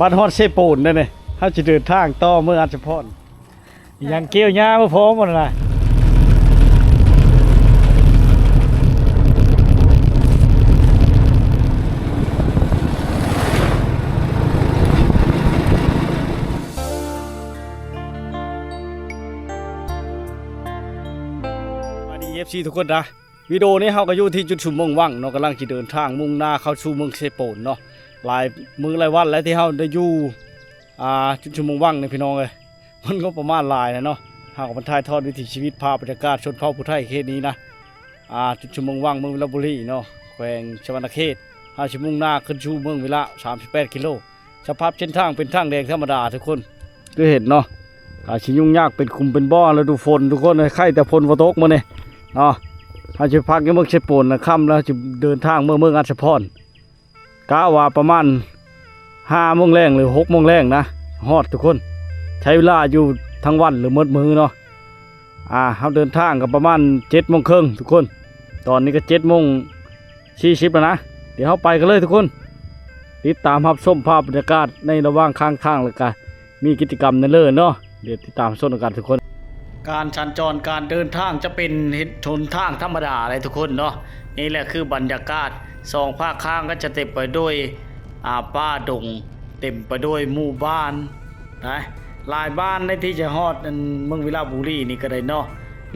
ບັດຮອດເຊໂປນແລ້ວນີ້ ເຮົາຊິເດີນທາງຕໍ່ເມືອງອັດສະພອນ. ອີຫຍັງ ກ່ຽວຫຍ້າບໍ່ພໍໝົດນະ. ສະບາຍດີ ເອັຟຊີ ທຸກຄົນນະ. ວິດີໂອນີ້ເຮົາກໍຢູ່ທີ່ຈຸດຊຸມເມືອງວັງເນາະ, ກຳລັງຊິເດີນທາງມຸ່ງໜ້າເຂົ້າສູ່ເມືອງເຊໂປນເນາະ. ຫຼາຍມື້ຫຼາຍວັນແລ້ວທີ່ເຮົາໄດ້ຢູ່ ອ່າ ຈຸດຊຸມເມືອງວັງນີ້ ພີ່ນ້ອງເອີຍ. ມັນງົບປະມານຫຼາຍແຫຼະເນາະ, ເຮົາກໍມາຖ່າຍທອດວິຖີຊີວິດ ພາບບັນຍາກາດຊົນເຜົ່າຜູ້ໄທເຂດນີ້ນະ. ອ່າ ຈຸດຊຸມເມືອງວັງ ເມືອງວິລະບູລີເນາະ, ແຂວງສະຫວັນນະເຂດ. ເຮົາຊິມຸ່ງໜ້າຂຶ້ນສູ່ເມືອງວິລະ ສາມສິບແປດກິໂລ. ສະພາບເສັ້ນທາງເປັນທາງແດງທຳມະດາທຸກຄົນ ຄືເຫັນເນາະ. ກໍຊິຫຍຸ້ງຍາກເປັນຂຸມເປັນບໍ່ ລະດູຝົນທຸກຄົນເອີຍ, ໄຄແຕ່ຝົນບໍ່ຕົກມື້ນີ້ເນາະ. ເຮົາຊິພັກຢູ່ເມືອງເຊໂປນນະ, ຄ່ຳແລ້ວຊິເດີນທາງເມືອ ເມືອງອັດສະພອນ. ກະວ່າປະມານຫ້າໂມງແລງ ຫຼື ຫົກໂມງແລງນະ ຮອດທຸກຄົນ. ໃຊ້ເວລາຢູ່ທັງວັນ ຫຼື ໝົດມື້ເນາະ. ອ່າ ເຮົາເດີນທາງກໍປະມານເຈັດໂມງເຄິ່ງທຸກຄົນ, ຕອນນີ້ກໍເຈັດໂມງສີ່ສິບແລ້ວນະ. ດຽວເຮົາໄປກັນເລີຍທຸກຄົນ, ຕິດຕາມຮັບຊົມພາບບັນຍາກາດໃນລະຫວ່າງຂ້າງທາງ ແລ້ວກະມີກິດຈະກຳແນວເລີເນາະ. ດຽວຕິດຕາມຊົມນຳກັນທຸກຄົນ. ການສັນຈອນການເດີນທາງຈະເປັນເຮັດຫົນທາງທຳມະດາເລີຍທຸກຄົນເນາະ. ນີ້ແຫຼະຄືບັນຍາກາດ, ສອງພາກຂ້າງກໍຈະເຕັມໄປດ້ວຍ ອ່າ ປ່າດົງ, ເຕັມໄປດ້ວຍໝູ່ບ້ານນະ. ຫຼາຍບ້ານໃນທີ່ຈະຮອດອັນເມືອງວິລະບູລີນີ້ກໍໄດ້ເນາະ.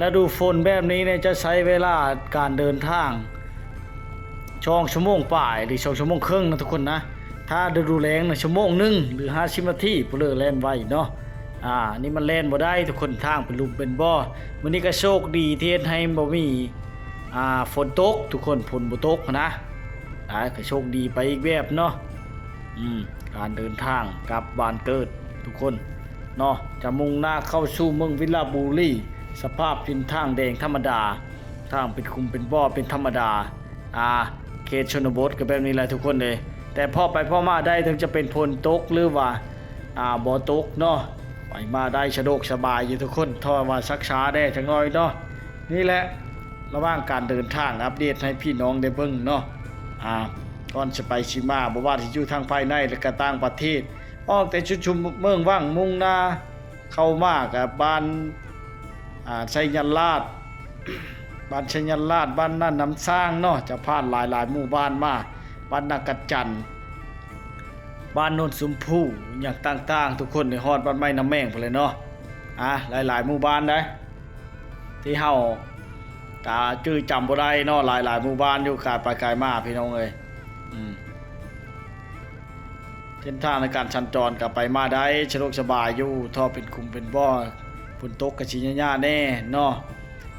ລະດູຝົນແບບນີ້ນີ້ຈະໃຊ້ເວລາການເດີນທາງ ສອງຊົ່ວໂມງປາຍ ຫຼື ສອງຊົ່ວໂມງເຄິ່ງນະທຸກຄົນນະ. ຖ້າລະດູແລ້ງນະ ຊົ່ວໂມງໜຶ່ງ ຫຼື ຫ້າສິບນາທີ ຜູ້ເລີແລ່ນໄວເນາະ. ອ່າ ອັນນີ້ມັນແລ່ນບໍ່ໄດ້ທຸກຄົນ, ທາງເປັນຫຼຸມເປັນບໍ່. ມື້ນີ້ກໍໂຊກດີທີ່ເຮັດໃຫ້ບໍ່ມີ ອ່າ ຝົນຕົກທຸກຄົນ, ຝົນບໍ່ຕົກນະ. ອ່າ ກໍໂຊກດີໄປອີກແບບເນາະ. ອືມ ການເດີນທາງກັບບ້ານເກີດທຸກຄົນເນາະ, ຈະມຸ່ງໜ້າເຂົ້າສູ່ເມືອງວິລະບູລີ. ສະພາບເປັນທາງແດງທຳມະດາ, ທາງເປັນຂຸມເປັນບໍ່ເປັນທຳມະດາ. ອ່າ ເຂດຊົນນະບົດກໍແບບນີ້ແຫຼະທຸກຄົນເອີຍ. ແຕ່ພໍໄປພໍມາໄດ້ ເຖິງຈະເປັນຝົນຕົກ ຫຼືວ່າ ອ່າ ບໍ່ຕົກເນາະ, ໄປມາໄດ້ສະດວກສະບາຍຢູ່ທຸກຄົນ, ຖ້າວ່າຊັກຊ້າແດ່ຈັກໜ້ອຍເນາະ. ນີ້ແຫຼະ ລະຫວ່າງການເດີນທາງ ອັບເດດໃຫ້ພີ່ນ້ອງໄດ້ເບິ່ງເນາະ. ອ່າ ກ່ອນຊິໄປຊິມາ ບໍ່ວ່າຊິຢູ່ທາງພາຍໃນ ແລະກະຕ່າງປະເທດ, ອອກແຕ່ຈຸດຊຸມເມືອງວັງ ມຸ່ງໜ້າເຂົ້າມາກະບ້ານ ອ່າ ໄຊຍະລາດ, ບ້ານໄຊຍະລາດ, ບ້ານນານ້ຳຊ້າງເນາະ, ຈະຜ່ານຫຼາຍໆໝູ່ບ້ານມາ, ບ້ານນາກະຈັນ, ບ້ານໂນນຊົມພູ ຫຍັງຕ່າງໆ ທຸກຄົນໄດ້ຮອດບ້ານໃໝ່ນ້ຳແມງພຸ້ນແຫຼະເນາະ. ອ່າ ຫຼາຍໆໝູ່ບ້ານໃດ ທີ່ເຮົາກະຈື່ຈຳບໍ່ໄດ້ເນາະ, ຫຼາຍໆໝູ່ບ້ານຢູ່ ກາຍໄປກາຍມາ ພີ່ນ້ອງເອີຍ. ອືມ ເສັ້ນທາງໃນການສັນຈອນກໍໄປມາໄດ້ສະດວກສະບາຍຢູ່, ຖ້າເປັນຂຸມເປັນບໍ່ ຝົນຕົກກໍຊິຍາກໆແດ່ເນາະ.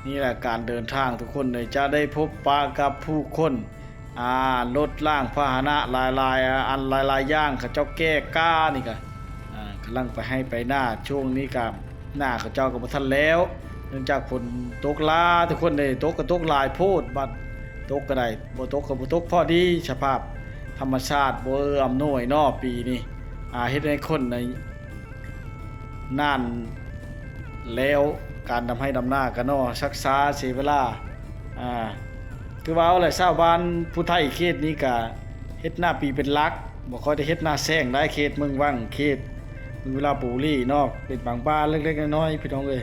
ນີ້ແຫຼະການເດີນທາງທຸກຄົນເອີຍ, ຈະໄດ້ພົບປະກັບຜູ້ຄົນ ອ່າ ລົດລາງພາຫະນະຫຼາຍໆອັນ ຫຼາຍໆຢ່າງ ເຂົາເຈົ້າແກ່ກ້ານີ້ກະ ອ່າ ກຳລັງໄປໄຮ່ໄປນາ. ຊ່ວງນີ້ກະນາເຂົາເຈົ້າກໍບໍ່ທັນແລ້ວ ເນື່ອງຈາກຝົນຕົກຫຼາຍ ທຸກຄົນເອີຍ, ຕົກກໍຕົກຫຼາຍໂພດ, ບັດຕົກກໍໄດ້ ບໍ່ຕົກກໍບໍ່ຕົກພໍດີ. ສະພາບທຳມະຊາດບໍ່ເອື້ອອຳນວຍເນາະ ປີນີ້ ອ່າ ເຮັດໃຫ້ຄົນໃນ ນານແລ້ວ ການດຳໄຮ່ດຳນາກະເນາະ ຊັກຊ້າເສຍເວລາ. ອ່າ ຄືວ່າເອົາແຫຼະ ຊາວບ້ານຜູ້ໄທເຂດນີ້ກະເຮັດນາປີເປັນຫຼັກ, ບໍ່ຄ່ອຍໄດ້ເຮັດນາແຊງໄດ໋. ເຂດເມືອງວັງ ເຂດເມືອງວິລະບູລີເນາະ ເປັນບາງບ້ານເລັກໆນ້ອຍໆ ພີ່ນ້ອງເອີຍ.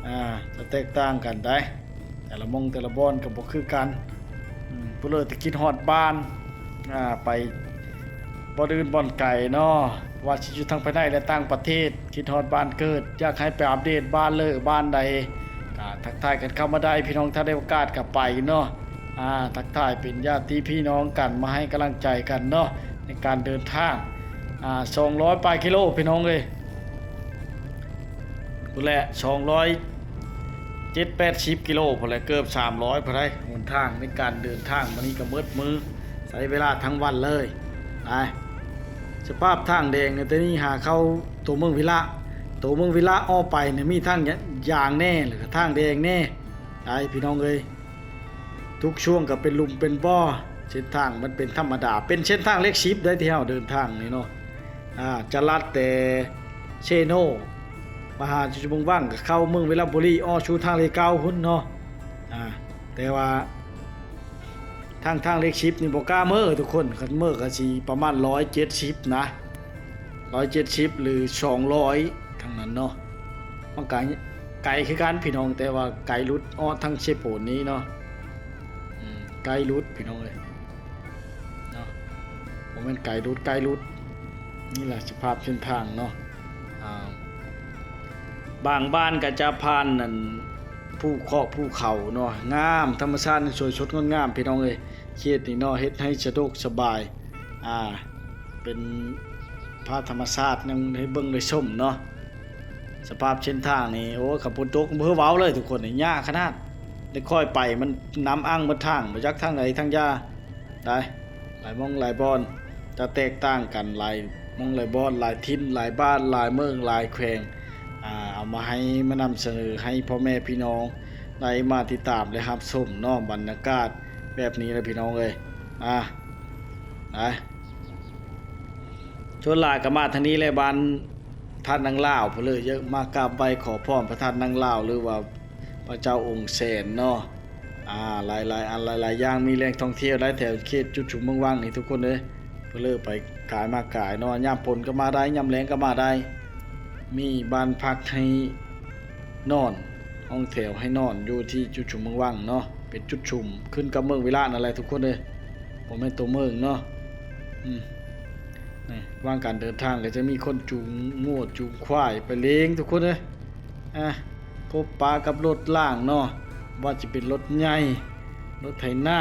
ອ່າ ຈະແຕກຕ່າງກັນໄດ໋ ແຕ່ລະໝ່ອງແຕ່ລະບ່ອນກໍບໍ່ຄືກັນ. ອືມ ຜູ້ເລີທີ່ຄິດຮອດບ້ານ ອ່າ ໄປບ່ອນອື່ນບ່ອນໄກເນາະ, ວ່າຊິຢູ່ທັງພາຍໃນ ແລະ ຕ່າງປະເທດ, ຄິດຮອດບ້ານເກີດ, ຢາກໃຫ້ໄປອັບເດດບ້ານເລີ ບ້ານໃດ ກໍທັກທາຍກັນເຂົ້າມາໄດ້ ພີ່ນ້ອງ. ຖ້າໄດ້ໂອກາດກໍໄປເນາະ. ອ່າ ທັກທາຍເປັນຍາດຕິພີ່ນ້ອງກັນ ມາໃຫ້ກຳລັງໃຈກັນເນາະ ໃນການເດີນທາງ ອ່າ ສອງຮ້ອຍປາຍກິໂລ ພີ່ນ້ອງເອີຍ. ພຸ້ນແຫຼະ ສອງຮ້ອຍເຈັດແປດສິບກິໂລພຸ້ນແຫຼະ, ເກືອບສາມຮ້ອຍພຸ້ນໃດ໋. ຫົນທາງໃນການເດີນທາງມື້ນີ້ກໍໝົດມື້ ໃຊ້ເວລາທັງວັນເລີຍ. ໄປ ສະພາບທາງແດງໃນຕົວນີ້ຫາເຂົ້າຕົວເມືອງວິລະ, ຕົວເມືອງວິລະອອກໄປນີ້ມີທາງຢາງແດ່ ແລ້ວກໍທາງແດງແດ່ ໄປ ພີ່ນ້ອງເອີຍ. ທຸກຊ່ວງກໍເປັນຫຼຸມເປັນບໍ່, ເສັ້ນທາງມັນເປັນທຳມະດາ, ເປັນເສັ້ນທາງເລກສິບໄດ໋ທີ່ເຮົາເດີນທາງນີ້ເນາະ. ອ່າ ຈະລັດແຕ່ເຊໂນ ມາຫາຈຸດຊຸມເມືອງວັງ ກໍເຂົ້າເມືອງວິລະບູລີ ອອກສູ່ທາງເລກເກົ້າພຸ້ນເນາະ. ອ່າ ແຕ່ວ່າທາງ ທາງເລກສິບນີ້ບໍ່ກ້າເມີ້ທຸກຄົນ, ຄັນເມີ້ກໍຊິປະມານຮ້ອຍເຈັດສິບນະ. ຮ້ອຍເຈັດສິບ ຫຼື ສອງຮ້ອຍ ທາງນັ້ນເນາະ. ມັນກະໄກຄືກັນພີ່ນ້ອງ, ແຕ່ວ່າໄກຫຼຸດອອກທາງເຊໂປນນີ້ເນາະ. ອືມ ໄກຫຼຸດພີ່ນ້ອງເອີຍເນາະ, ບໍ່ແມ່ນໄກຫຼຸດ ໄກຫຼຸດ. ນີ້ລະສະພາບເສັ້ນທາງເນາະ. ອ່າ ບາງບ້ານກະຈະຜ່ານນັ້ນ ພູເຄາະ ພູເຂົາເນາະ, ງາມ, ທຳມະຊາດນີ້ສວຍສົດງົດງາມພີ່ນ້ອງເອີຍ. ເຂດນີ້ເນາະ ເຮັດໃຫ້ສະດວກສະບາຍ. ອ່າ ເປັນພາບທຳມະຊາດຍັງໃຫ້ເບິ່ງໄດ້ຊົມເນາະ. ສະພາບເສັ້ນທາງນີ້ ໂອ້ຍ ຄັນຝົນຕົກບໍ່ເວົ້າເລີຍທຸກຄົນ, ຍາກຂະໜາດ. ໄດ້ຄ່ອຍໄປ ມັນນ້ຳອັ່ງໝົດທາງ, ບໍ່ຈັກທາງໃດທາງຢາ. ໄດ້ ຫຼາຍໝ່ອງຫຼາຍບ່ອນ ຈະແຕກຕ່າງກັນ ຫຼາຍໝ່ອງຫຼາຍບ່ອນ ຫຼາຍຖິ່ນ ຫຼາຍບ້ານ ຫຼາຍເມືອງ ຫຼາຍແຂວງ. ອ່າ ເອົາມາໃຫ້ ມານຳສະເໜີໃຫ້ພໍ່ແມ່ພີ່ນ້ອງໄດ້ມາຕິດຕາມ ແລະ ຮັບຊົມເນາະ. ບັນຍາກາດແບບນີ້ແຫຼະພີ່ນ້ອງເອີຍ. ອ່າ ໄປ ສ່ວນຫຼາຍກໍມາທາງນີ້ແຫຼະ ບ້ານທາດນາງລາວ ເພິ່ນເລີຍເຍາະ ມາກາບໄຫວ້ຂໍພອນພະທາດນາງລາວ ຫຼືວ່າພະເຈົ້າອົງແສນເນາະ. ອ່າ ຫຼາຍໆອັນ ຫຼາຍໆຢ່າງ ມີແຫຼ່ງທ່ອງທ່ຽວໄດ້ແຖວເຂດຈຸດຊຸມເມືອງວັງນີ້ທຸກຄົນເອີຍ. ເພິ່ນເລີຍໄປກາຍມາກາຍເນາະ, ຍາມຝົນກໍມາໄດ້ ຍາມແລ້ງກໍມາໄດ້. ມີບ້ານພັກໃຫ້ນອນ ຫ້ອງແຖວໃຫ້ນອນຢູ່ທີ່ຈຸດຊຸມເມືອງວັງເນາະ, ເປັນຈຸດຊຸມຂຶ້ນກັບເມືອງວິລະນັ້ນແຫຼະທຸກຄົນເອີຍ, ບໍ່ແມ່ນຕົວເມືອງເນາະ. ອືມ ນີ້ ລະຫວ່າງການເດີນທາງກໍຈະມີຄົນຈູງງົວຈູງຄວາຍໄປເລງທຸກຄົນເອີຍ. ອ່າ ພົບປະກັບລົດລ້າງເນາະ, ບໍ່ວ່າຈະເປັນລົດໃຫຍ່ ລົດໄຖນາ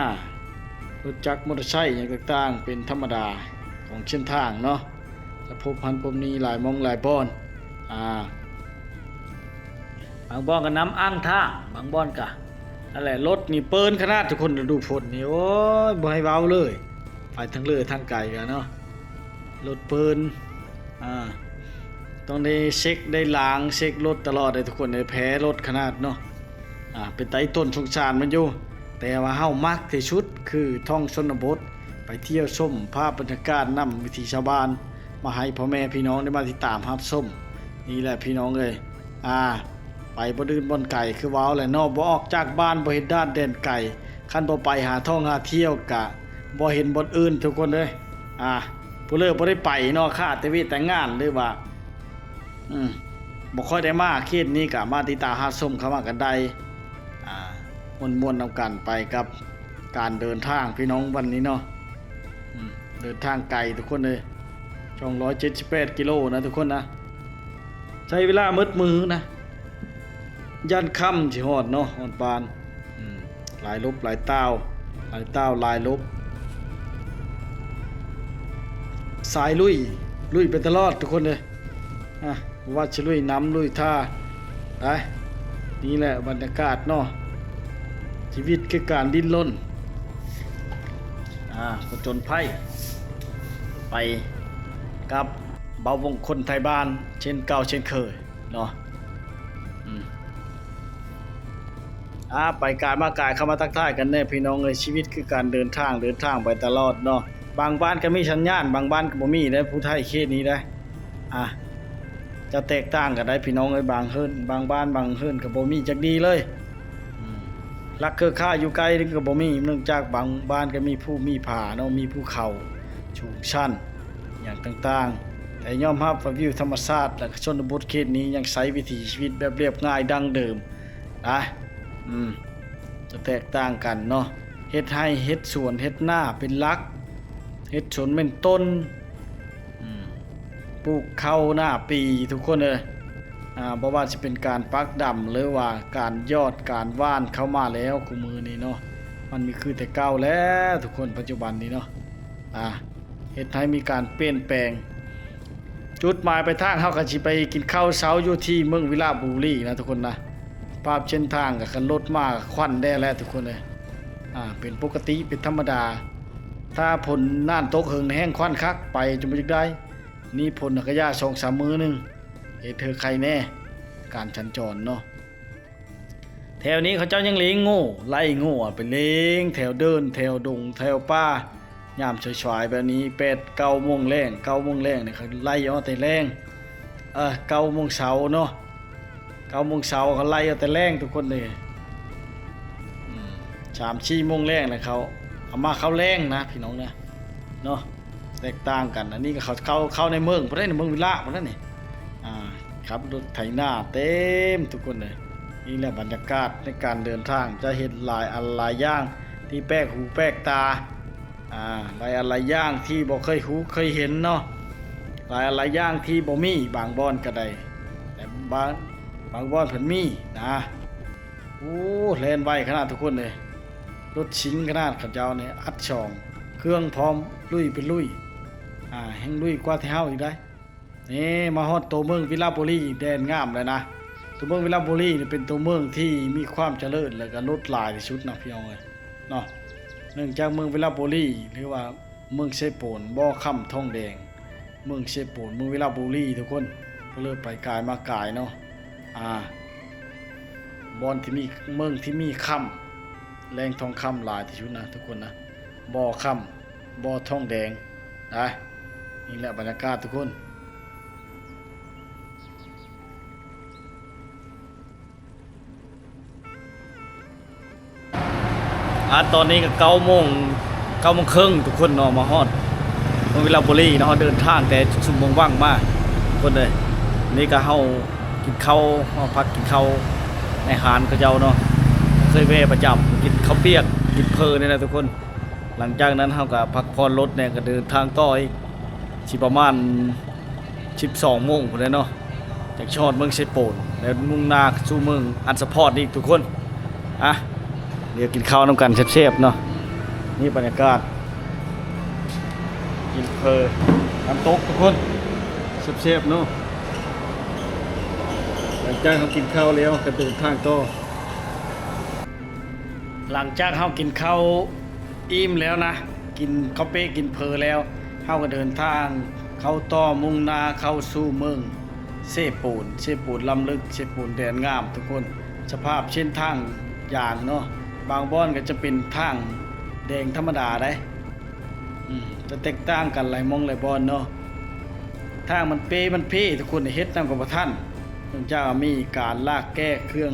ລົດຈັກ ມໍເຕີໄຊ ຫຍັງຕ່າງໆ ເປັນທຳມະດາຂອງເສັ້ນທາງເນາະ, ຈະພົບຫັ້ນພົບນີ້ຫຼາຍໝ່ອງຫຼາຍບ່ອນ. ອ່າ ບາງບ່ອນກໍນ້ຳອັ່ງທາງ, ບາງບ່ອນກໍ ນັ້ນແຫຼະ ລົດນີ້ເປີ້ນຂະໜາດທຸກຄົນ, ລະດູຝົນນີ້ ໂອ້ຍ ບໍ່ໃຫ້ເວົ້າເລີຍ, ໄປທາງເລີທາງໄກກໍເນາະ ລົດເປີ້ນ. ອ່າ ຕ້ອງໄດ້ເຊັກໄດ້ລ້າງເຊັກລົດຕະຫຼອດເດ້ທຸກຄົນເອີຍ, ແພ້ລົດຂະໜາດເນາະ. ອ່າ ເປັນຕາອີ່ຕົນສົງສານມັນຢູ່, ແຕ່ວ່າເຮົາມັກທີ່ສຸດຄືທ້ອງຊົນນະບົດ, ໄປທ່ຽວຊົມພາບບັນຍາກາດນຳວິຖີຊາວບ້ານ ມາໃຫ້ພໍ່ແມ່ພີ່ນ້ອງໄດ້ມາຕິດຕາມຮັບຊົມ. ນີ້ແຫຼະພີ່ນ້ອງເອີຍ, ອ່າ ໄປບ່ອນອື່ນບ່ອນໄກ ຄືເວົ້າແຫຼະເນາະ, ບໍ່ອອກຈາກບ້ານ ບໍ່ເຫັນດ່ານແດນໄກ, ຄັນບໍ່ໄປຫາທ່ອງຫາທ່ຽວກະບໍ່ເຫັນບ່ອນອື່ນທຸກຄົນເອີຍ. ອ່າ ຜູ້ເລີກບໍ່ໄດ້ໄປເນາະ, ຄາແຕ່ວຽກແຕ່ງານ ຫຼືວ່າ ອືມ ບໍ່ຄ່ອຍໄດ້ມາເຂດນີ້ກະມາຕິດຕາມຮັບຊົມເຂົ້າມາກັນໄດ້. ອ່າ ມ່ວນໆນຳກັນໄປກັບການເດີນທາງພີ່ນ້ອງວັນນີ້ເນາະ. ອືມ ເດີນທາງໄກທຸກຄົນເອີຍ, ສອງຮ້ອຍເຈັດສິບແປດກິໂລນະທຸກຄົນນະ, ໃຊ້ເວລາໝົດມື້ນະ. ຢ້ານຄ່ຳຊິຮອດເນາະ ຮອດບ້ານ. ອືມ ຫຼາຍຫຼົບຫຼາຍຕ່າວ ຫຼາຍຕ່າວຫຼາຍຫຼົບ. ສາຍລຸຍ ລຸຍໄປຕະຫຼອດທຸກຄົນເອີຍ. ອ່າ ບໍ່ວ່າຊິລຸຍນ້ຳລຸຍທ່າ ໄປ. ນີ້ແຫຼະບັນຍາກາດເນາະ, ຊີວິດຄືການດີ້ນລົນ. ອ່າ ຜະຈົນໄພ ໄປກັບບ່າວວົງຄົນໄທບ້ານ ເຊັ່ນເກົ່າເຊັ່ນເຄີຍເນາະ. ອືມ ອ່າ ໄປກາຍມາກາຍ ເຂົ້າມາທັກທາຍກັນແດ່ພີ່ນ້ອງເອີຍ. ຊີວິດຄືການເດີນທາງ ເດີນທາງໄປຕະຫຼອດເນາະ. ບາງບ້ານກໍມີສັນຍານ ບາງບ້ານກໍບໍ່ມີເດ້ ຜູ້ໄທເຂດນີ້ເດ້. ອ່າ ຈະແຕກຕ່າງກັນໄດ້ພີ່ນ້ອງເອີຍ, ບາງເຮືອນ ບາງບ້ານ ບາງເຮືອນກໍບໍ່ມີຈັກດີເລີຍ. ອືມ ຫຼັກເຄືອຂ່າຍຢູ່ໃກ້ນີ້ກໍບໍ່ມີ, ເນື່ອງຈາກບາງບ້ານກໍມີພູມີຜາເນາະ, ມີພູເຂົາສູງຊັນ ຫຍັງຕ່າງໆ, ແຕ່ຍອມຮັບວ່າວິວທຳມະຊາດ ແລະ ຊົນນະບົດເຂດນີ້ຍັງໃຊ້ວິຖີຊີວິດແບບລຽບງ່າຍດັ້ງເດີມນະ. ອືມ ຈະແຕກຕ່າງກັນເນາະ, ເຮັດໄຮ່ເຮັດສວນເຮັດນາເປັນຫຼັກ, ເຮັດສວນເມັນຕົ້ນ ອືມ ປູກເຂົ້ານາປີທຸກຄົນເອີຍ. ອ່າ ບໍ່ວ່າຊິເປັນການປັກດຳ ຫຼືວ່າການຢອດການຫວ່ານເຂົ້າມາແລ້ວ ຄູ່ມື້ນີ້ເນາະ ມັນມີຄືແຕ່ເກົ່າແລ້ວທຸກຄົນ ປັດຈຸບັນນີ້ເນາະ. ອ່າ ເຮັດໃຫ້ມີການປ່ຽນແປງ. ຈຸດໝາຍປາຍທາງເຮົາກໍຊິໄປກິນເຂົ້າເຊົ້າຢູ່ທີ່ເມືອງວິລະບູລີນະທຸກຄົນນະ. ພາບເສັ້ນທາງກໍຄັນລົດມາກໍຄວັນແດ່ແຫຼະທຸກຄົນເອີຍ. ອ່າ ເປັນປົກກະຕິ ເປັນທຳມະດາ. ຖ້າຝົນໜານຕົກເຫິງແຮ່ງຄວັນຄັກ ໄປຈົນບໍ່ຢາກໄດ້. ນີ້ຝົນກະຢ່າສອງສາມມື້ໜຶ່ງ ເຮັດເຖິກໄຄແນ່ ການສັນຈອນເນາະ. ແຖວນີ້ເຂົາເຈົ້າຍັງລ້ຽງງົວ ໄລ່ງົວໄປລ້ຽງແຖວເດີ່ນ ແຖວດົງ ແຖວປ່າ. ຍາມສວາຍໆແບບນີ້ ແປດ ເກົ້າໂມງແລງ ເກົ້າໂມງແລງນີ້ ເຂົາໄລ່ເອົາແຕ່ແລງ. ເອີ ເກົ້າໂມງເຊົ້າເນາະ, ເກົ້າໂມງເຊົ້າເຂົາໄລ່ເອົາແຕ່ແລງທຸກຄົນເອີຍ. ອືມ ສາມສີ່ໂມງແລງແລ້ວ ເຂົາເອົາມາເຂົ້າແລງນະ ພີ່ນ້ອງນະ ເນາະ. ແຕກຕ່າງກັນ. ອັນນີ້ກໍເຂົ້າ ເຂົ້າ ເຂົ້າໃນເມືອງພຸ້ນເດ້ ໃນເມືອງວິລະພຸ້ນເດ້ນີ້. ອ່າ ຂັບລົດໄຖນາເຕັມທຸກຄົນເລີຍ. ນີ້ແຫຼະບັນຍາກາດໃນການເດີນທາງ ຈະເຫັນຫຼາຍອັນຫຼາຍຢ່າງທີ່ແປກຫູແປກຕາ. ອ່າ ຫຼາຍອັນຫຼາຍຢ່າງທີ່ບໍ່ເຄີຍຮູ້ເຄີຍເຫັນເນາະ. ຫຼາຍອັນຫຼາຍຢ່າງທີ່ບໍ່ມີ ບາງບ່ອນກໍໄດ້ ແຕ່ບາງ ບາງບ່ອນເພິ່ນມີນະ. ໂອ້ ແລ່ນໄວຂະໜາດທຸກຄົນເອີຍ. ລົດຊິງຂະໜາດເຂົາເຈົ້ານີ້ ອັດສອງ ເຄື່ອງພ້ອມ ລຸຍເປັນລຸຍ. ອ່າ ແຮ່ງລຸຍກວ່າທີ່ເຮົາອີກໄດ໋. ນີ້ມາຮອດຕົວເມືອງວິລະບູລີ ແດນງາມແລ້ວນະ. ຕົວເມືອງວິລະບູລີນີ້ເປັນຕົວເມືອງທີ່ມີຄວາມຈະເລີນ ແລ້ວກໍລົດຫຼາຍທີ່ສຸດນະ ພີ່ນ້ອງເອີຍເນາະ. ເນື່ອງຈາກເມືອງວິລະບູລີ ຫຼືວ່າເມືອງເຊໂປນ ບໍ່ຄຳ ທອງແດງ ເມືອງເຊໂປນ ເມືອງວິລະບູລີ ທຸກຄົນ ກໍເລີຍໄປກາຍມາກາຍເນາະ. ອ່າ ບ່ອນທີ່ມີ ເມືອງທີ່ມີຄຳ ແຫຼ່ງທອງຄຳຫຼາຍທີ່ສຸດນະທຸກຄົນນະ ບໍ່ຄຳ ບໍ່ທອງແດງນະ. ນີ້ແຫຼະບັນຍາກາດທຸກຄົນ. ອ່າ ຕອນນີ້ກໍເກົ້າໂມງ ເກົ້າໂມງເຄິ່ງທຸກຄົນເນາະ ມາຮອດເມືອງວິລະບູລີເນາະ. ເຮົາເດີນທາງແຕ່ຊຸມເມືອງວັງມາທຸກຄົນເອີຍ. ນີ້ກໍເຮົາກິນເຂົ້າ ເຮົາພັກກິນເຂົ້າໃນຮ້ານເຂົາເຈົ້າເນາະ ເຄີຍແວ່ປະຈຳ ກິນເຂົ້າປຽກ ກິນເຝີນີ້ແຫຼະທຸກຄົນ. ຫຼັງຈາກນັ້ນເຮົາກໍພັກຜ່ອນລົດແດ່ ກໍເດີນທາງຕໍ່ອີກ ຊິປະມານສິບສອງໂມງພຸ້ນແຫຼະເນາະ ຈັ່ງຊິຮອດເມືອງເຊໂປນ ແລ້ວມຸ່ງໜ້າສູ່ເມືອງອັດສະພອນອີກທຸກຄົນ. ອ່ະ ດຽວກິນເຂົ້ານຳກັນແຊບໆເນາະ. ນີ້ບັນຍາກາດກິນເຝີນ້ຳຕົກທຸກຄົນ ແຊບໆເນາະ. ຫຼັງຈາກເຮົາກິນເຂົ້າແລ້ວ ກໍເດີນທາງຕໍ່. ຫຼັງຈາກເຮົາກິນເຂົ້າອີ່ມແລ້ວນະ ກິນເຂົ້າເປະ ກິນເຝີແລ້ວ ເຮົາກໍເດີນທາງເຂົ້າຕໍ່ ມຸ່ງໜ້າເຂົ້າສູ່ເມືອງເຊໂປນ. ເຊໂປນລ້ຳເລິກ ເຊໂປນແດນງາມທຸກຄົນ. ສະພາບເສັ້ນທາງຢາງເນາະ ບາງບ່ອນກໍຈະເປັນທາງແດງທຳມະດາໄດ໋. ອືມ ຈະແຕກຕ່າງກັນຫຼາຍໝ່ອງຫຼາຍບ່ອນເນາະ. ທາງມັນເປມັນເພທຸກຄົນ ເຮັດນຳກໍບໍ່ທັນ ເນື່ອງຈາກວ່າມີການລາກແກກເຄື່ອງ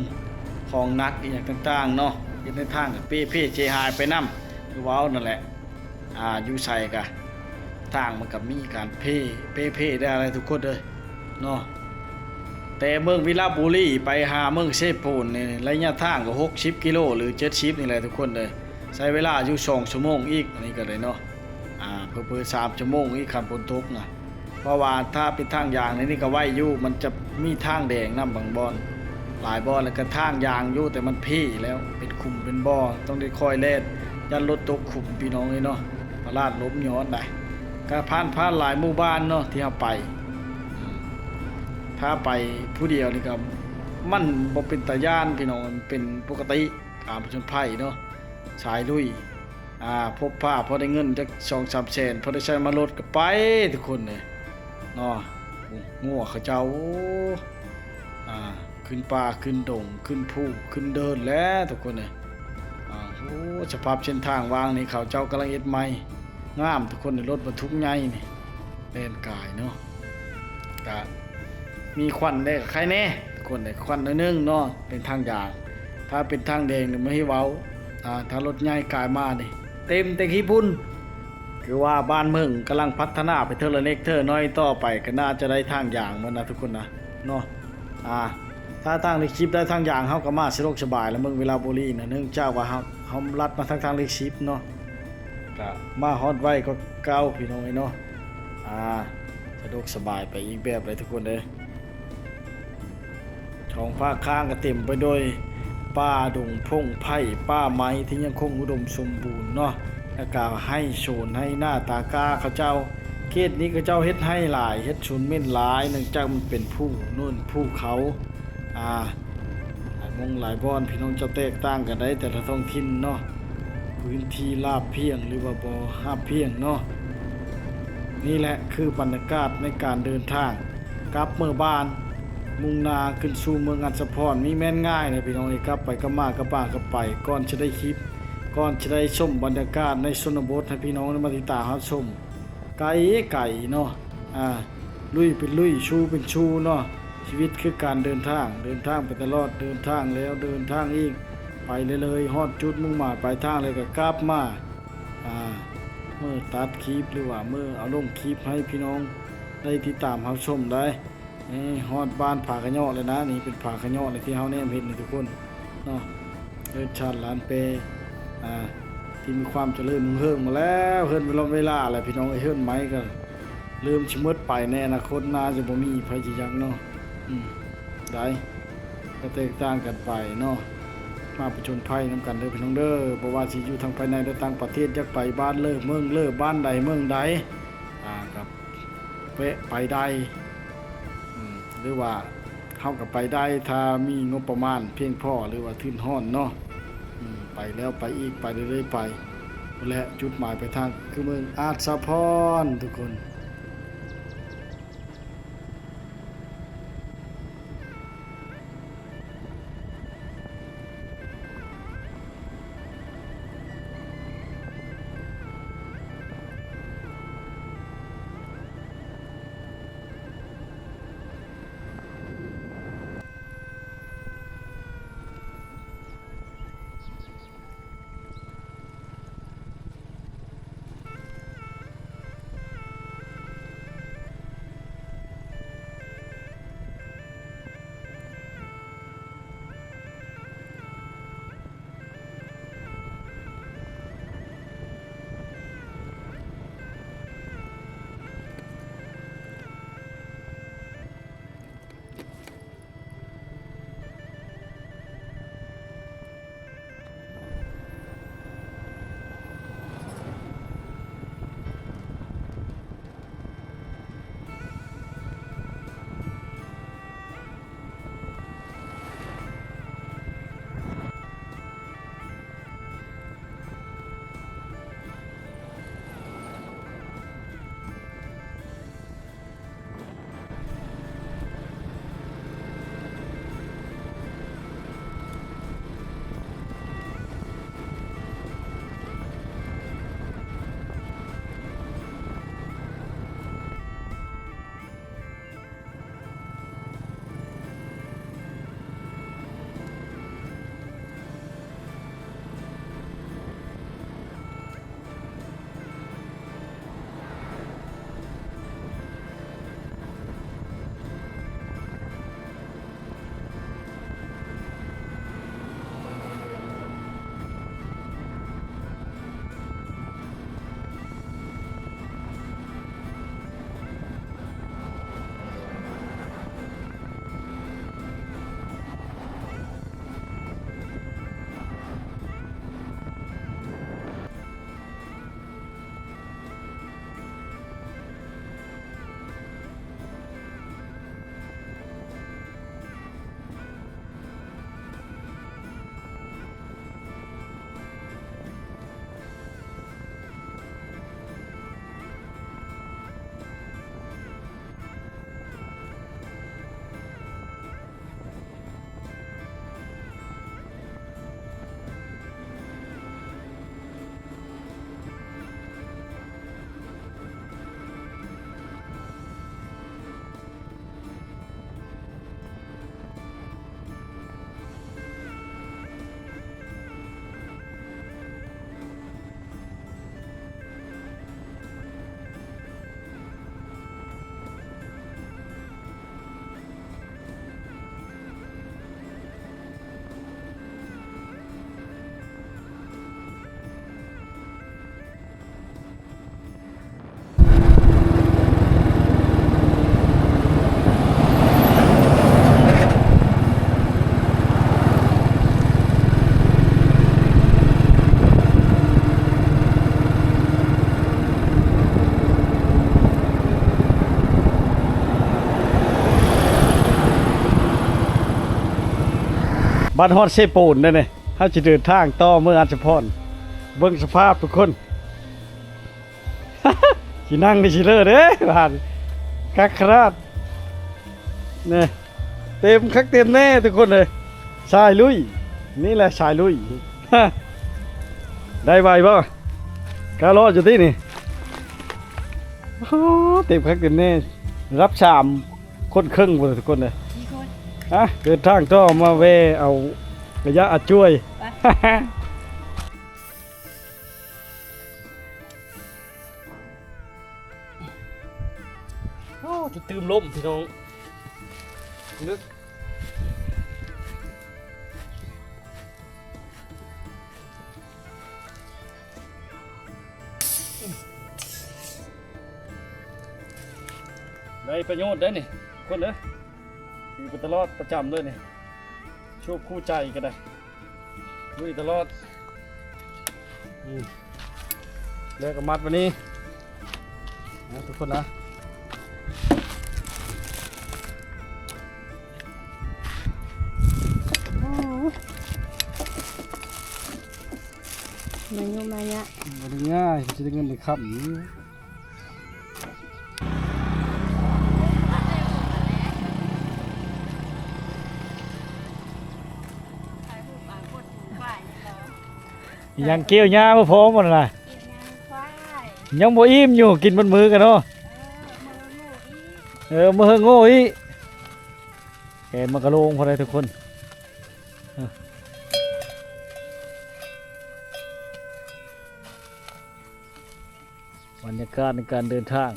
ຂອງໜັກອີ່ຫຍັງຕ່າງໆເນາະ ເຮັດໃຫ້ທາງກໍເປເພເສຍຫາຍໄປນຳ. ຄືເວົ້ານັ້ນແຫຼະ ອ່າ ຢູ່ໃສກະທາງມັນກໍມີການເພ ເປເພໄດ້ແຫຼະທຸກຄົນເອີຍເນາະ. ແຕ່ເມືອງວິລະບູລີໄປຫາເມືອງເຊໂປນນີ້ ໄລຍະທາງກໍຫົກສິບກິໂລ ຫຼື ເຈັດສິບນີ້ແຫຼະທຸກຄົນເອີຍ. ໃຊ້ເວລາຢູ່ສອງຊົ່ວໂມງອີກ ອັນນີ້ກໍໄດ້ເນາະ. ອ່າ ເຜີໆສາມຊົ່ວໂມງອີກ ຄັນຝົນຕົກນະ. ເພາະວ່າຖ້າເປັນທາງຢາງນີ້ ນີ້ກໍໄວຢູ່ ມັນຈະມີທາງແດງນຳບາງບ່ອນ ຫຼາຍບ່ອນ ແລ້ວກໍທາງຢາງຢູ່ ແຕ່ມັນເພແລ້ວ ເປັນຂຸມເປັນບໍ່ ຕ້ອງໄດ້ຄອຍແລ່ນ ຢ້ານລົດຕົກຂຸມ ພີ່ນ້ອງເອີຍເນາະ. ປະຫຼາດລົມຍ້ອນໄດ໋. ກໍຜ່ານ ຜ່ານຫຼາຍໝູ່ບ້ານເນາະທີ່ເຮົາໄປ. ອືມ ຖ້າໄປຜູ້ດຽວນີ້ກໍມັນບໍ່ເປັນຕາຢ້ານ ພີ່ນ້ອງ ມັນເປັນປົກກະຕິ ການຜະຈົນໄພເນາະ ສາຍລຸຍ. ອ່າ ພົບພາພໍໄດ້ເງິນຈັກສອງສາມແສນ ພໍໄດ້ໃຊ້ນ້ຳມັນລົດກໍໄປທຸກຄົນເລີຍເນາະ. ງົວເຂົາເຈົ້າ ອ່າ ຂຶ້ນປ່າຂຶ້ນດົງ ຂຶ້ນພູຂຶ້ນເດີນແຫຼະທຸກຄົນເອີຍ. ອ່າ ໂອ້ ສະພາບເສັ້ນທາງວາງນີ້ ເຂົາເຈົ້າກຳລັງເຮັດໃໝ່ ງາມທຸກຄົນເອີຍ. ລົດບັນທຸກໃຫຍ່ນີ້ແລ່ນກາຍເນາະ ກະມີຄວັນແດ່ ກະໄຄແດ່ທຸກຄົນເອີຍ. ຄວັນໜ້ອຍໜຶ່ງເນາະ ເປັນທາງຢາງ. ຖ້າເປັນທາງແດງນີ້ບໍ່ໃຫ້ເວົ້າ. ອ່າ ຖ້າລົດໃຫຍ່ກາຍມານີ້ ເຕັມແຕ່ຂີ້ຝຸ່ນ. ຄືວ່າບ້ານເມືອງກຳລັງພັດທະນາໄປເທື່ອລະເລັກເທື່ອນ້ອຍ ຕໍ່ໄປກໍໜ້າຈະໄດ້ທາງຢາງໝົດນະທຸກຄົນນະເນາະ. ອ່າ ຖ້າທາງເລກສິບໄດ້ທາງຢາງ ເຮົາກໍມາສະດວກສະບາຍລະ ເມືອງວິລະບູລີນະ ເນື່ອງຈາກວ່າເຮົາ ເຮົາລັດມາທາງ ທາງເລກສິບເນາະ ກະມາຮອດໄວກວ່າເກົ່າ ພີ່ນ້ອງເອີຍເນາະ. ອ່າ ສະດວກສະບາຍໄປອີກແບບເລີຍທຸກຄົນເອີຍ. ທ້ອງຟ້າຂ້າງກໍເຕັມໄປດ້ວຍປ່າດົງພົງໄຜ່ ປ່າໄມ້ທີ່ຍັງຄົງອຸດົມສົມບູນເນາະ ແລ້ວກໍໄຮ່ສວນໄຮ່ນາຕາກ້າເຂົາເຈົ້າ. ເຂດນີ້ເຂົາເຈົ້າເຮັດໄຮ່ຫຼາຍ ເຮັດສວນເໝັນຫຼາຍ ເນື່ອງຈາກມັນເປັນພູເນີນພູເຂົາ. ອ່າ ຫຼາຍໝ່ອງຫຼາຍບ່ອນ ພີ່ນ້ອງເຈົ້າ ແຕກຕ່າງກັນໄດ໋ ແຕ່ລະທ້ອງຖິ່ນເນາະ ພື້ນທີ່ລາບພຽງ ຫຼືວ່າບໍ່ຮາບພຽງເນາະ. ນີ້ແຫຼະຄືບັນຍາກາດໃນການເດີນທາງກັບເມືອບ້ານ ມຸ່ງໜ້າຂຶ້ນສູ່ເມືອງອັດສະພອນ. ມີແມ່ນງ່າຍເດ້ພີ່ນ້ອງເອີຍ ກັບໄປກັບມາ ກັບມາກັບໄປ. ກ່ອນຈະໄດ້ຄລິບ ກ່ອນຈະໄດ້ຊົມບັນຍາກາດໃນຊົນນະບົດ ໃຫ້ພີ່ນ້ອງໄດ້ມາຕິດຕາມຮັບຊົມ ໄກ ໄກເນາະ. ອ່າ ລຸຍເປັນລຸຍ ຊູເປັນຊູເນາະ. ຊີວິດຄືການເດີນທາງ ເດີນທາງໄປຕະຫຼອດ ເດີນທາງແລ້ວເດີນທາງອີກ ໄປເລື້ອຍໆ ຮອດຈຸດມຸ່ງໝາຍປາຍທາງແລ້ວກໍກັບມາ. ອ່າ ມື້ຕັດຄລິບ ຫຼືວ່າມື້ເອົາລົງຄລິບໃຫ້ພີ່ນ້ອງໄດ້ຕິດຕາມຮັບຊົມໄດ້. ນີ້ຮອດບ້ານຜາຂະເຍາະແລ້ວນະ, ນີ້ເປັນຜາຂະເຍາະໃນທີ່ເຮົາແນມເຫັນນີ້ທຸກຄົນເນາະ. ເຮືອນຊານລານແປ ອ່າ ທີ່ມີຄວາມຈະເລີນຮຸ່ງເຮືອງມາແລ້ວ, ເຮືອນເວລາແຫຼະພີ່ນ້ອງເອີຍ. ເຮືອນໄມ້ກໍເລີ່ມຊິໝົດໄປ, ໃນອະນາຄົດໜ້າຈະບໍ່ມີໃຜຊິຢາກເນາະ. ອືມ ໄດ້ ກໍແຕກຕ່າງກັນໄປເນາະ. ມາປະຈົນໄພນຳກັນເດີພີ່ນ້ອງເດີ, ບໍ່ວ່າຊິຢູ່ທາງພາຍໃນ ແລະ ຕ່າງປະເທດ, ຢາກໄປບ້ານເລີເມືອງເລີ ບ້ານໃດເມືອງໃດ ອ່າ ກໍແວະໄປໄດ້. ອືມ ຫຼືວ່າເຮົາກໍໄປໄດ້ ຖ້າມີງົບປະມານພຽງພໍ ຫຼືວ່າທຶນຮ້ອນເນາະ. ອືມ ໄປແລ້ວໄປອີກ ໄປເລື້ອຍໆໄປ. ພຸ້ນແຫຼະ ຈຸດໝາຍປາຍທາງຄືເມືອງອາດສະພອນທຸກຄົນ. ບັດຮອດເຊໂປນເດ້ນີ້, ເຮົາຊິເດີນທາງຕໍ່ເມືອງອາດສະພອນ. ເບິ່ງສະພາບທຸກຄົນ. ຊິນັ່ງນີ້ຊິເລີເດ້ ບາດນີ້ ຄັກຂະໜາດ ນີ້ ເຕັມຄັກເຕັມແນ່ທຸກຄົນເອີຍ. ສາຍລຸຍ ນີ້ແຫຼະສາຍລຸຍ. ໄດ້ໄວບໍ່? ກ້າລອດຢູ່ຕິນີ້. ໂອ້ ເຕັມຄັກເຕັມແນ່ ລະດັບສາມຄົນເຄິ່ງພຸ້ນທຸກຄົນເອີຍ. ຮະ ເດີນທາງຕໍ່ ມາແວ່ເອົາກະຢາອາຈວຍ ໄປ. ຕື່ມລົມພີ່ນ້ອງ ເລິກ ໄດ້ປະໂຫຍດໄດ໋ນີ້ ທຸກຄົນເອີຍ ຢູ່ໄປຕະຫຼອດປະຈຳເລີຍນີ້ ໂຊບຄູ່ໃຈກໍໄດ້ ລຸຍຕະຫຼອດ ອືມ ແລ້ວກໍມັດໄວ້ນີ້ນະ ທຸກຄົນນະ ໂອ້ຍ ມາຍຸມາຍະ ບໍ່ໄດ້ງ່າຍ ຊິໄດ້ເງິນໄດ້ຄຳ. ຍັງກ່ຽວຫຍ້າບໍ່ພໍໝົດນະ ຍັງບໍ່ອີ່ມຢູ່ ກິນເບິດມື້ກັນເນາະ ເອີ ມື້ເຮີໂງ່ອີກ ແກງໝາກກະໂລງພໍໄດ້ທຸກຄົນ ເອີ. ບັນຍາກາດໃນການເດີນທາງ.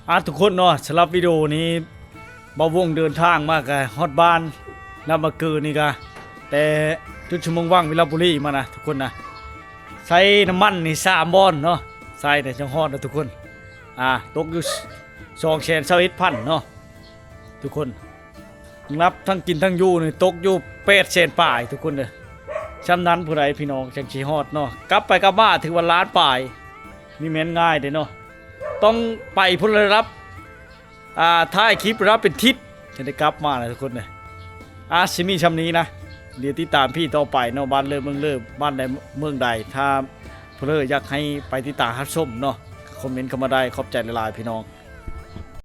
ອ່າ ທຸກຄົນເນາະ ສຳລັບວິດີໂອນີ້ ບ່າວວົງເດີນທາງມາກະຮອດບ້ານນຳມະເກີນີ້ກະ ແຕ່ຈຸດຊຸມມະຫວັງວິລະບູລີມານະທຸກຄົນນະ ໃຊ້ນ້ຳມັນນີ້ສາມບ່ອນເນາະ ໃຊ້ແຕ່ຈັ່ງຮອດນະທຸກຄົນ ອ່າ ຕົກຢູ່ສອງແສນຊາວເອັດພັນເນາະທຸກຄົນ ນັບທັງກິນທັງຢູ່ນີ້ຕົກຢູ່ແປດແສນປາຍທຸກຄົນເດີ ຊ່ຳນັ້ນຜູ້ໃດພີ່ນ້ອງຈັ່ງຊິຮອດເນາະ ກັບໄປກັບມາຖືວ່າລ້ານປາຍ ນີ້ແມ່ນງ່າຍເດ້ເນາະ ຕ້ອງໄປພຸ້ນລະດັບ ອ່າ ທ້າຍຄລິບລະດັບເປັນທິດ ຈະໄດ້ກັບມານະທຸກຄົນເດີ ອ່າ ຊິມີຊ່ຳນີ້ນະ ດຽວຕິດຕາມພີ້ຕໍ່ໄປເນາະ ບ້ານເລີເມືອງເລີ ບ້ານໃດເມືອງໃດ ຖ້າຜູ້ເລີຢາກໃຫ້ໄປຕິດຕາມຮັບຊົມເນາະ ຄອມເມັນເຂົ້າມາໄດ້ ຂອບໃຈຫຼາຍໆ ພີ່ນ້ອງ.